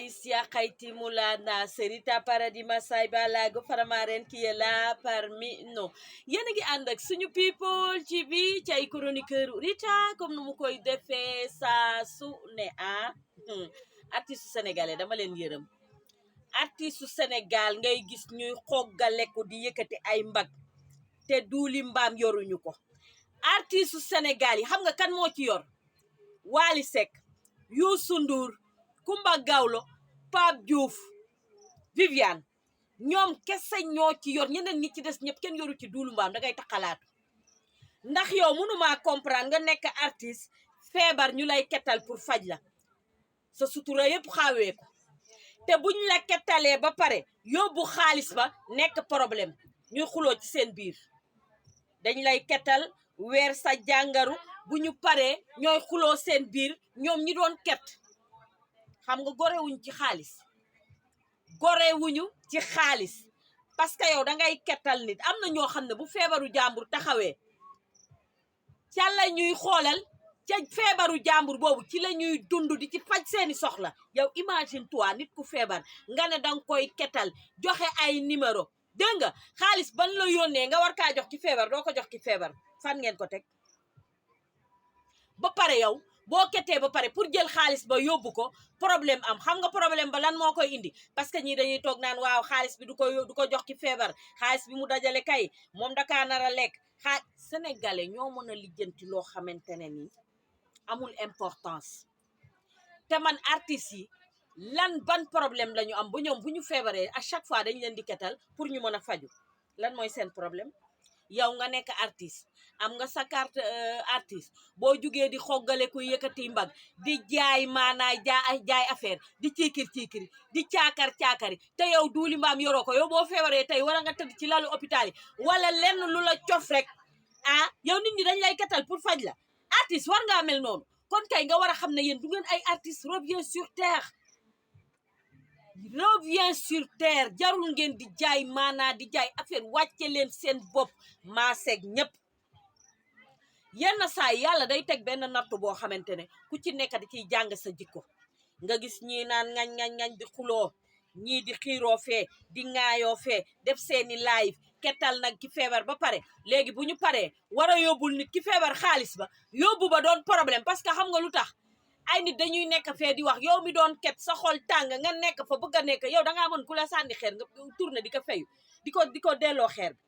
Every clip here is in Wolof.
Aïssia Khayti Moulana Serita Paradis Massaï Balago Faramaren qui est là parmi nous yéen a ngi ànd ak suñu people ci bi ci ay chroniqueur Rita comme nu mu koy defee saa su ne artiste sénégalais dama leen yërëm artiste Sénégal ngay gis ñuy xoggaleku di yëkkati ay mbag te duuli mbaam yoruñu ko artiste Sénégal yi xam nga kan moo ci yor Wally Seck Youssou Ndour Kumba Gawlo Pape Diouf Viviane ñoom kese ñoo ci yor ñeneen ñi ci des ñëpp kenn yoru ci duulu mbaam dangay taxalaatu ndax yow mënumaa comprendre nga nekk artiste feebar ñu lay kettal pour faj la sa sutura yëpp xaawee ko te buñ la kettalee ba pare yóbbu xaalis ba nekk problème ñuy xuloo ci seen biir dañ lay kettal weer sa jàngaru bu ñu paree ñooy xuloo seen biir ñoom ñi doon ket xam nga gorewuñu ci xaalis gorewuñu ci xaalis parce que yow dangay kettal nit am na ñoo xam ne bu feebaru jàmbur taxawee ca la ñuy xoolal ca feebaru jàmbur boobu ci la ñuy dund di ci faj seeni soxla yow imagine toi nit ku feebar nga ne danga koy kettal joxe ay numéro dégg nga xaalis ban la yónnee nga war kaa jox ci feebar doo ko jox ci feebar fan ngeen ko teg ba pare yow boo ketee ba pare pour jël xaalis ba yóbbu ko problème am xam nga problème ba lan moo koy indi parce que ñii dañuy toog naan waaw xaalis bi du ko jox ci feebar xaalis bi mu dajale kay moom dakaa nar a lekk sénégalais ñoo mën a lijjanti loo xamante ne nii amul importance te man artistes yi lan ban problème la ñu am ba ñoom bu ñu feebaree à chaque fois dañ leen di ketal pour ñu mën a faju lan mooy seen problème yow nga nekk artiste am nga sa carte artiste boo jugee di xoggale ku yëkkati mbag di jaay maanaay jaay affaire di ciikir di caakari te yow duuli mbaam yoroo ko yow boo feebaree tey wala nga tëdd ci lalu hôpital yi wala lenn lu la cof rek yow nit ñi dañ lay ketal pour faj la artiste war ngaa mel noonu kon kay nga war a xam ne yéen du ngeen ay artiste revient sur terre jarul ngeen di jaay maanaa di jaay affaire wàcce leen seen bopp maaseeg ñëpp yenn saa yàlla day teg benn nattu boo xamante ne ku ci nekk di ciy jàng sa jikko nga gis ñii naan ngañ di xuloo ñii di xiiroo fee di ŋaayoo fee def seeni live kettal nag ki feebar ba pare léegi bu ñu paree war a yóbbul nit ki feebar xaalis ba yóbbu ba doon problème parce que xam nga lu tax ay nit dañuy nekk fee di wax yow mi doon ket sa xol tàng nga nekk fa bëgg a nekk yow dangaa mën ku la sànni xeer nga tourné di ko fayu di ko delloo xeer bi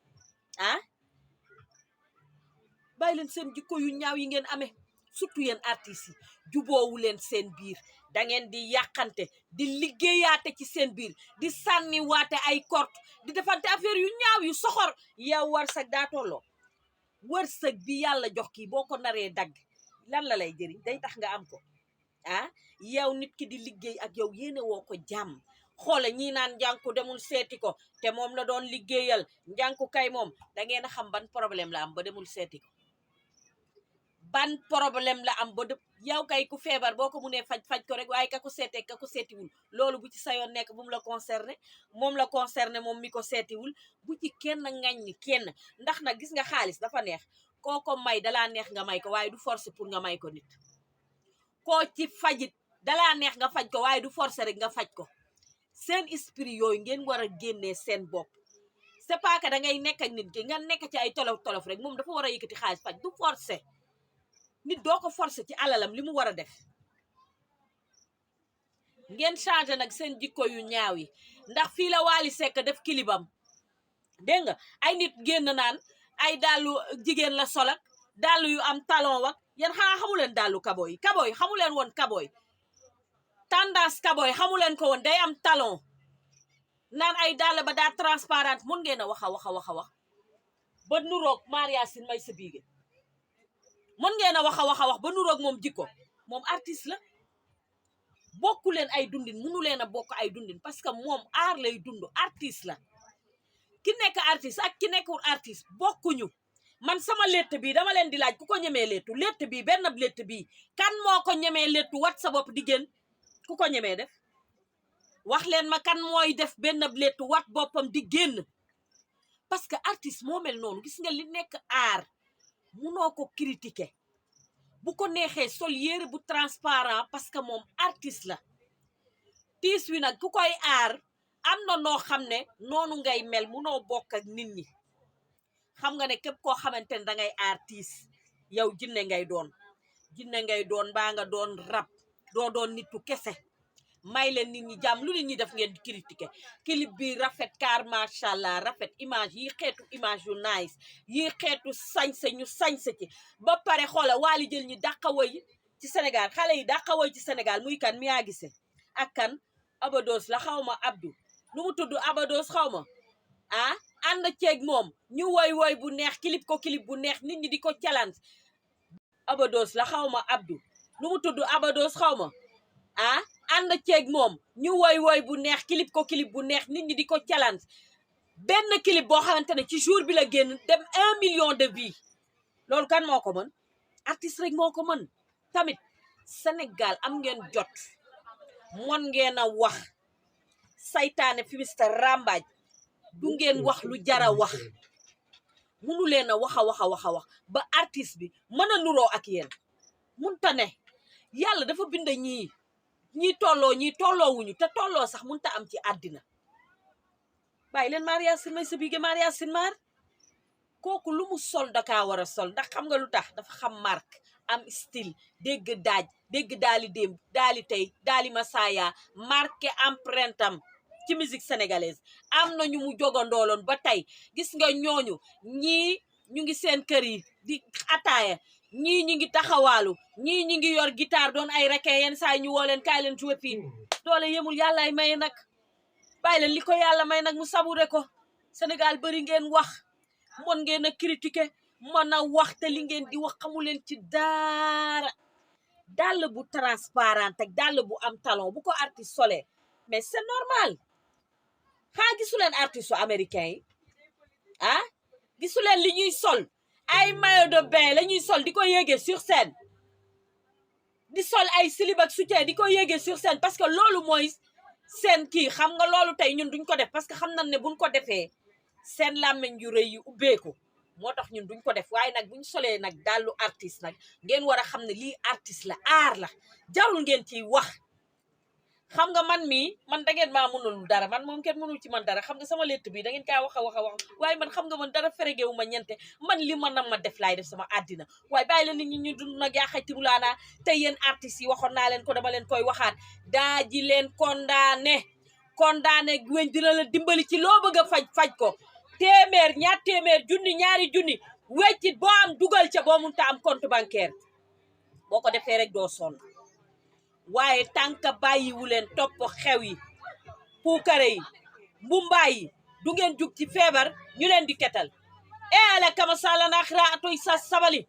bàyyi leen seen jikko yu ñaaw yi ngeen amee surtout yéen artistes yi juboowu leen seen biir dangeen di yàqante di liggéeyaate ci seen biir di sànni waate ay korte di defante affaire yu ñaaw yu soxor yow wërsëg daa tolloo wërsëg bi yàlla jox kii boo ko naree dagg lan la lay jëriñ day tax nga am ko yow nit ki di liggéey ak yow yéene woo ko jàmm xoola ñii naan njànku demul seeti ko te moom la doon liggéeyal njànku kay moom dangeen a xam ban problème la am ba demul seeti ko ban problème la am ba yow kay ku feebar boo ko munee faj ko rek waaye ka ko seetee ka ko seetiwul loolu bu ci sa yoon nekk bu mu la concerné moom la concerné moom mi ko seetiwul bu ci kenn ŋaññi kenn ndax nag gis nga xaalis dafa neex koo ko may dalaa neex nga may ko waaye du force pour nga may ko nit koo ci fajit dalaa neex nga faj ko waaye du force rek nga faj ko seen esprit yooyu ngeen war a génnee seen bopp c'est pas que da ngay nekk ak nit ki nga nekk ci ay tolof rek moom dafa war a yëkkati xaalis faj du forcer nit doo ko forcer ci alalam li mu war a def ngeen changé nag seen jikko yu ñaaw yi ndax fii la Wally Seck def kilibam dégg nga ay nit génn naan ay dàllu jigéen la solak dàllu yu am talon wak yéen xanaa xamuleen dàllu kaboy xamuleen woon kaboy tendance kaboy xamuleen ko woon day am talon naan ay dàll ba daa transparente mun ngeen a wax ba nuroog Maria Sin may sa biige mën ngeen a wax ba nuroog moom jikko moom artiste la bokku leen ay dundin munu leen a bokk ay dundin parce que moom aar lay dund artiste la ki nekk artiste ak ki nekkul artiste bokkuñu man sama létt bi dama leen di laaj ku ko ñemee létt bi benn létt bi kan moo ko ñemee léttu wat sa bopp di génn ku ko ñemee def wax leen ma kan mooy def benn léttu wat boppam di génn parce que artiste moo mel noonu gis nga li nekk aar munoo ko critiquer bu ko neexee sol yére bu transparent parce que moom artiste la tiis wi nag ku koy aar am na noo xam ne noonu ngay mel munoo bokk ak nit ñi xam nga ne képp koo xamante ne dangay aar tiis yow jinne ngay doon mbaa nga doon rab doo doon nitu kese may leen nit ñi jàmm lu nit ñi def ngeen di critiquer clip bi rafet car macha allah rafet image yi xeetu image yu nice yi xeetu sañse ñu sañse ci ba pare xoola Wally jël ñi dàqawoy ci Sénégal xale yi dàqawoy ci Sénégal muy kan Mia Guissé ak kan Abados la xaw ma Abdou nu mu tudd Abados xaw ma ah ànd ceeg moom ñu woy bu neex clip bu neex nit ñi di ko challenge Abados la xaw ma Abdou nu mu tudd Abados xaw ma ah ànd ceeg moom ñu woy bu neex clip bu neex nit ñi di ko challenge benn clip boo xamante ne ci jour bi la génn dem 1 million de vues loolu kan moo ko mën artiste rek moo ko mën tamit Sénégal am ngeen jot mon ngeen a wax saytaane fi mista rambaaj du ngeen wax lu jara wax munu leen a wax ba artiste bi mën a nuroo ak yéen munta ne yàlla dafa bind ñii tolloowuñu te tolloo sax munta am ci àddina bàyyi leen Maria Sin may sa bige Maria Sin Mar kooku lu mu sol dakaa war a sol ndax xam nga lu tax dafa xam marque am style dégg daali démb daali tey daali masaya marqué empreinte am ci musique sénégalaise am na ñu mu jogandooloon ba tey gis nga ñooñu ñii ñu ngi seen kër yi di ataaya ñii ñu ngi taxawaalu ñii ñu ngi yor guitare doon ay reke yenn saa ñu woo leen kaay leen jouer fii doole yemul yàllaay may nag bàyyi leen li ko yàlla may nag mu sabure ko Sénégal bari ngeen wax mon ngeen a critiquer mën a wax te li ngeen di wax xamu leen ci dara dàll bu transparent ak dàll bu am talon bu ko artiste solee mais c'est normal xaa gisuleen artiste su américain yi ah gisuleen li ñuy sol ay maillot de bain la ñuy sol di ko yéege sur scène di sol ay slip ak soutien di ko yéege sur scène parce que loolu mooy seen kii xam nga loolu tey ñun duñ ko def parce que xam nañ ne buñ ko defee seen làmmeñ yu rëy yu ubbeeku moo tax ñun duñ ko def waaye nag buñ solee nag dallu artiste nag ngeen war a xam ne lii artiste la aar la jarul ngeen ciy wax xam nga man da ngeen maa mënul dara man moom kenn mënul ci man dara xam nga sama létt bi da ngeen kaa wax waaye man xam nga man dara feregewu ma ñente man li ma nam ma def laay def sama àddina waaye bàyyi la nit ñi ñu dund nag yaa xay timulaanaa te yéen artistes yi waxoon naa leen ko dama leen koy waxaat daa ji leen condamné weñ dina la dimbali ci loo bëgg a faj ko téeméer ñaar téeméer junni ñaari junni weccit boo am dugal ca boo munta am compte bancaire boo ko defee rek doo sonn waaye tànka bàyyiwu leen topp xew yi puukare yi mbumbaay yi du ngeen jug ci feebar ñu leen di ketal ala kama sala naxira atoy sa sabali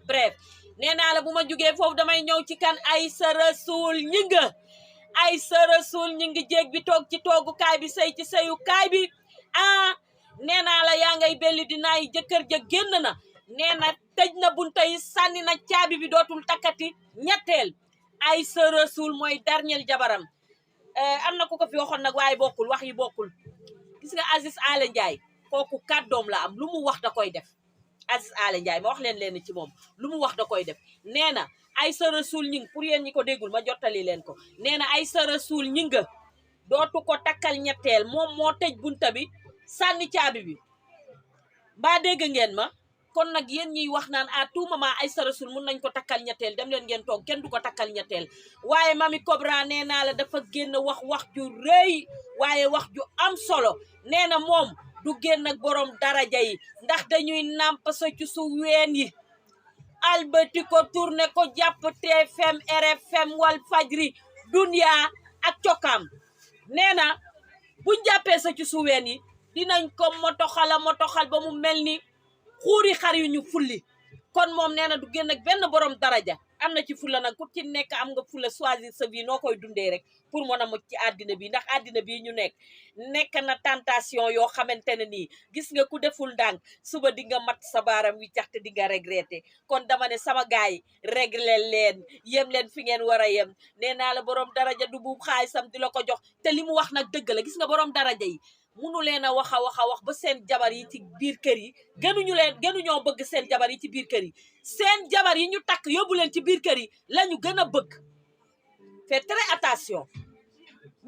bref nee naa la bu ma jugee foofu damay ñëw ci kan Aïssa Rassoul Gningue jéeg bi toog ci toogukaay bi sëy ci sëyukaay bi nee naa la yaa ngay belli dinaay jëkkër ja génn na nee na tëj na bunta yi sànni na caabi bi dootul takkati ñetteel Aïssa Rassoul mooy dernier jabaram am na ku ko fi waxoon nag waaye bokkul wax yi bokkul gis nga Aziz Aly Ndiaye kooku kàddoom la am lu mu wax da koy def Aziz Aly Ndiaye ma wax leen ci moom lu mu wax da koy def nee na Aïssa Rassoul Gningue pour yéen ñi ko déggul ma jottali leen ko nee na Aïssa Rassoul Gningue dootu ko takkal ñetteel moom moo tëj bunta bi sànni caabi bi mbaa dégg ngeen ma kon nag yéen ñiy wax naan à tout moment Aïssa Rassoul mun nañ ko takkal ñetteel dem leen ngeen toog kenn du ko takkal ñetteel waaye Mamy Cobra nee naa la dafa génn wax ju rëy waaye wax ju am solo nee na moom du génn ak borom daraja yi ndax dañuy nàmp sa ci su ween yi albati ko tourné ko jàpp TFM RFM wal fajri dunya ak cokkaam nee na buñ jàppee sa ci su ween yi dinañ ko motoxal ba mu mel ni xuuri xar yu ñu fulli kon moom nee na du génn ak benn borom daraja am na ci fulla nag ku ci nekk am nga fulla choisir sa vie noo koy dundee rek pour mën a mucc ci àddina bi ndax àddina bi ñu nekk na tentation yoo xamante ne nii gis nga ku deful ndànk suba di nga mat sa baaram wi caxte di nga regretter kon dama ne sama gaay yi régler leen yem leen fi ngeen war a yem nee naa la borom daraja du buub xaalisam di la ko jox te li mu wax nag dëgg la gis nga borom daraja yi munu leen a wax ba seen jabar yi ci biir kër yi gënuñoo bëgg seen jabar yi ci biir kër yi seen jabar yi ñu takk yóbbu leen ci biir kër yi lañu gën a bëgg faites très attention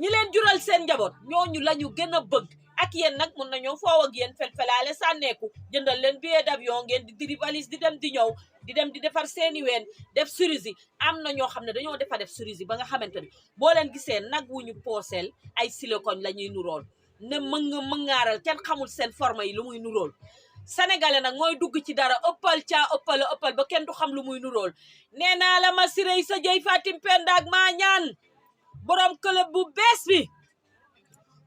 ñi leen jural seen njaboot ñooñu la ñu gën a bëgg. ak yéen nag mun nañoo foow ak yéen felfelaale sànneeku jëndal leen billet d'avion ngeen di diri valise di dem di ñëw di dem di defar seeni ween def cerise am na ñoo xam ne dañoo def cerise ba nga xamante ni boo leen gisee nag wuñu pooseel ay silicone la ñuy nurool ne mëngaaral kenn xamul seen forme yi lu muy nurool sénégalais nag mooy dugg ci dara ëppal ba kenn du xam lu muy nurool nee naa la ma sirey sa jëy Fatim Penda ak maa ñaan borom club bu bees bi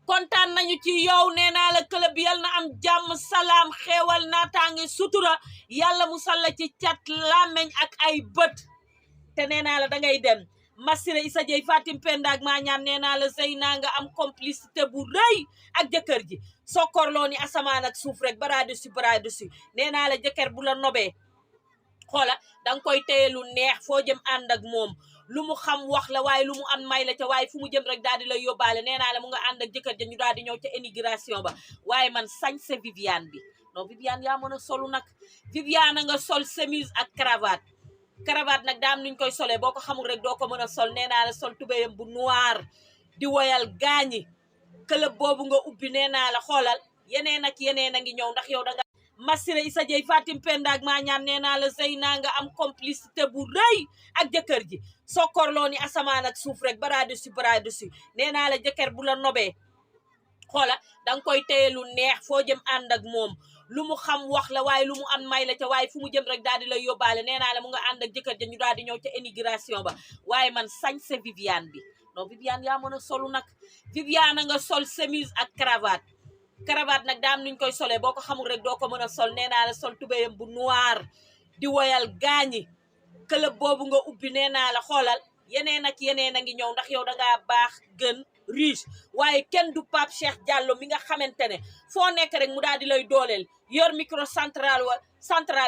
kontaan nañu ci yow nee naa la club bi yal na am jàmm salaam xeewal naataange sutura yàlla musal la ci cat làmmeñ ak ay bët te nee naa la dangay dem Massiré Issa Dieye Fatim Penda ak maa ñaan nee naa la Zeyna nga am complicité bu rëy ak jëkkër ji sokkorloo ni asamaan ak suuf rek bara dessus nee naa la jëkkër bu la nobee xoola danga koy téye lu neex foo jëm ànd ak moom lu mu xam wax la waaye lu mu am may la ca waaye fu mu jëm rek daal di lay yóbbaale nee naa la mu nga ànd ak jëkkër ja ñu daal di ñëw ca immigration ba waaye man sañse Viviane bi non Viviane yaa mën a solu nag Viviane nga sol chemise ak cravate nag daam nuñ koy solee boo ko xamul rek doo ko mën a sol nee naa la sol tubéyam bu noir di woyal gaañi club boobu nga ubbi nee naa la xoolal yeneen ak yeneen a ngi ñëw ndax yow danga Massiré Issa Dieye Fatim Penda ak maa ñaan nee naa la Zeyna nga am complicité bu rëy ak jëkkër ji sokkorloo ni asamaan ak suuf rek bara dessus nee naa la jëkkër bu la nobee xoola danga koy téye lu neex foo jëm ànd ak moom lu mu xam wax la waaye lu mu am may la ca waaye fu mu jëm rek daal di lay yóbbaale nee naa la mu nga ànd ak jëkkër ja ñu daal di ñëw ca immigration ba waaye man sañse Viviane bi non Viviane yaa mën a solu nag Viviane nga sol chemise ak cravate nag daam nuñ koy solee boo ko xamul rek doo ko mën a sol nee naa la sol tubéyam bu noir di woyal gaañi club boobu nga ubbi nee naa la xoolal yeneen ak yeneen a ngi ñëw ndax yow dangaa baax gën riche waaye kenn du Pape Cheikh Diallo mi nga xamante ne foo nekk rek mu daal di lay dooleel yor micro central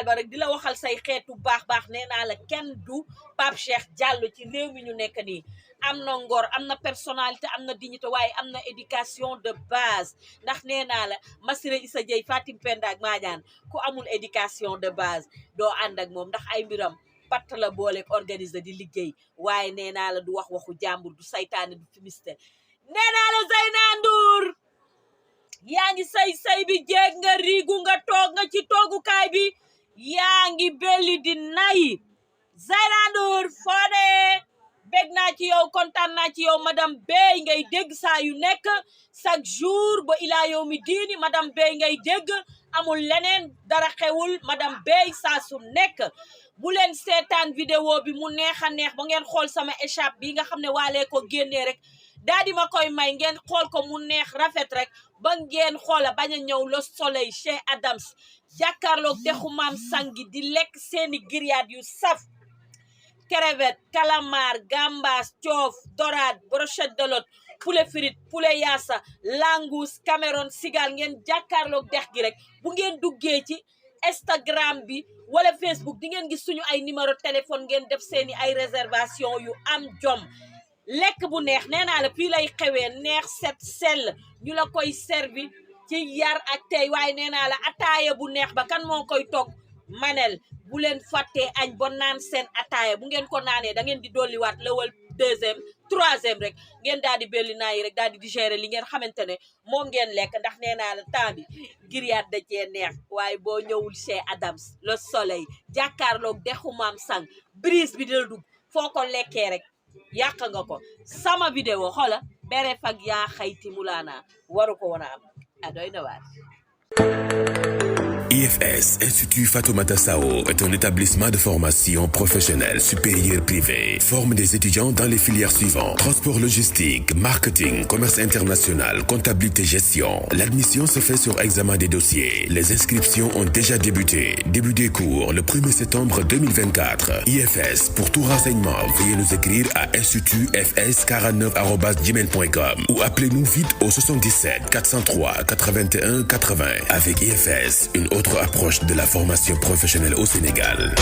ba rek di la waxal say xeetu baax nee naa la kenn du Pape Cheikh Diallo ci réew mi ñu nekk nii am na ngor am na personnalité am na dignité waaye am na éducation de base ndax nee naa la Massiré Issa Dieye Fatim Penda ak maa ñaan ku amul éducation de base doo ànd ak moom ndax ay mbiram patt la booleeg organiser di liggéey waaye nee naa la du wax waxu jàmbur du saytaane du fumiste nee naa la Zeyna Ndour yaa ngi say bi jéeg nga riigu nga toog nga ci toogukaay bi yaa ngi belli di nay Zeyna Ndour foo ne bég naa ci yow kontaan naa ci yow madame Bey ngay dégg saa yu nekk chaque jour ba ilaa yow mi diini madame Bey ngay dégg amul leneen dara xewul madame Bey saa su nekk bu leen seetaan vidéo bi mu neex a neex ba ngeen xool sama échappe bi nga xam ne waalee ko génnee rek daa di ma koy may ngeen xool ko mu neex rafet rek ba ngeen xoola bañ a ñëw le soleil chez Adams jàkkaarloog dexu maam sangi di lekk seeni grillade yu saf crevette calamar gambas coof dorade brochette de lot poulet frite poulet yaasa langous cameron sigal ngeen jàkkaarloog dex gi rek bu ngeen duggee ci Instagram bi wala Facebook di ngeen gis suñu ay numéro téléphone ngeen def seeni ay réservation yu am jom lekk bu neex nee naa la fii lay xewee neex set sell ñu la koy servi ci yar ak tey waaye nee naa la ataaya bu neex ba kan moo koy toog manel bu leen fàttee añ ba naan seen ataaya bu ngeen ko naanee da ngeen di dolliwaat lawal deuxième troisième rek ngeen daal di belli naa yi rek daal di digérer li ngeen xamante ne moom ngeen lekk ndax nee naa la temps bi grillade da cee neex waaye boo ñëwul chez Adams le soleil jàkkaarloog dexu maam sang brise bi dina dugg foo ko lekkee rek yàq nga ko sama vidéo xoola bere fag yaa xayti mulaana waru ko woon a am adoy na waar. IFS, Institut Fatoumata Sao, est un établissement de formation professionnelle supérieure privé. Forme des étudiants dans les filières suivantes: transport logistique, marketing, commerce international, comptabilité, gestion. L'admission se fait sur examen des dossiers. Les inscriptions ont déjà débuté. Début des cours le 1er septembre 2024. IFS, pour tout renseignement, veuillez nous écrire à institutfs49@gmail.com ou appelez-nous vite au 77 403 81 80. Avec IFS, une autre approche de la formation professionnelle au Sénégal.